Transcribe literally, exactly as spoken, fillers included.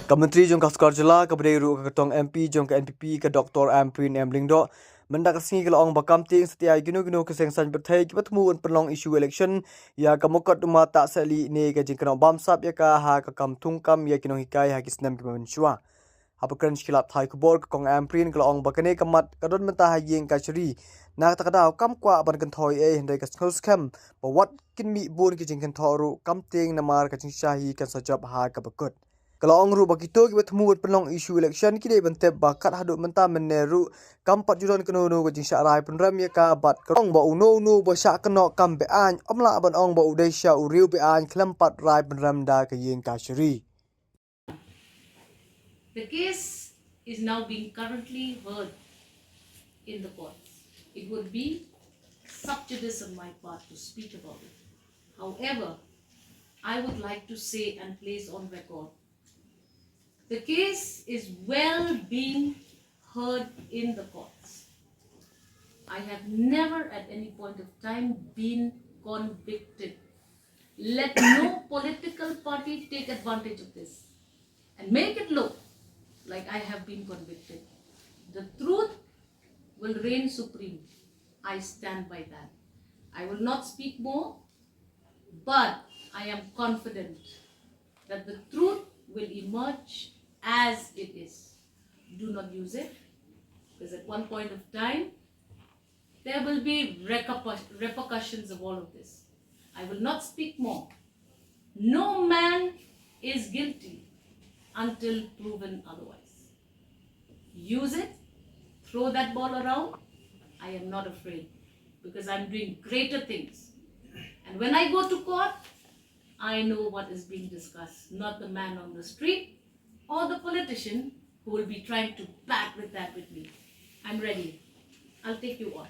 Ka Myntri jong ka Sorkar Jylla kaba dei ruh ka kyrtong M P jong ka N P P, ka Doctor Ampareen M Lyngdoh, mynta ka sngi ka la ong ba kam tieng satia ïa kino kino ki seng saiñ pyrthei kiba thmu ban pynlong issue election ïa ka mukotduma Tahsehlieh ne ka jingkynnoh bamsap ïa ka ha ka kam thungkam ïa ki nonghikai ha ki snem kiba mynshwa. Haba kren sha ki lad pathai khubor, ka Kong Ampareen ka la ong ba kane ka mat ka don mynta ha ïing kashari. Na kata ka daw kam kwah ban kynthoh ei ei, hynrei ka sngewskhem ba wat kin mih bun ki jingkynthoh ruh, kam tieng namar ka jingshisha hi kan sa jop ha kaba kut. Ka la ong ruh ba kito kiba thmu ban pynlong issue election ki dei ban tip ba kat haduh mynta mynne ruh kam pat ju don kano kano ka jingshah rai pynrem ïa ka, bad ka ong ba uno uno ba shah kynnoh kam be-aiñ ym lah ban ong ba u dei sha u riew be-aiñ khlem pat rai pynrem da ka ïing kashari. The case is now being currently heard in the courts. It would be sumptuous on my part to speak about it. However, I would like to say and place on record, the case is well being heard in the courts. I have never at any point of time been convicted. Let no political party take advantage of this and make it look like I have been convicted. The truth will reign supreme. I stand by that. I will not speak more, but I am confident that the truth will emerge as it is. Do not use it, because at one point of time, there will be repercussions of all of this. I will not speak more. No man is guilty until proven otherwise. Use it, throw that ball around. I am not afraid, because I'm doing greater things. And when I go to court, I know what is being discussed, not the man on the street or the politician who will be trying to bat with that with me. I'm ready. I'll take you on.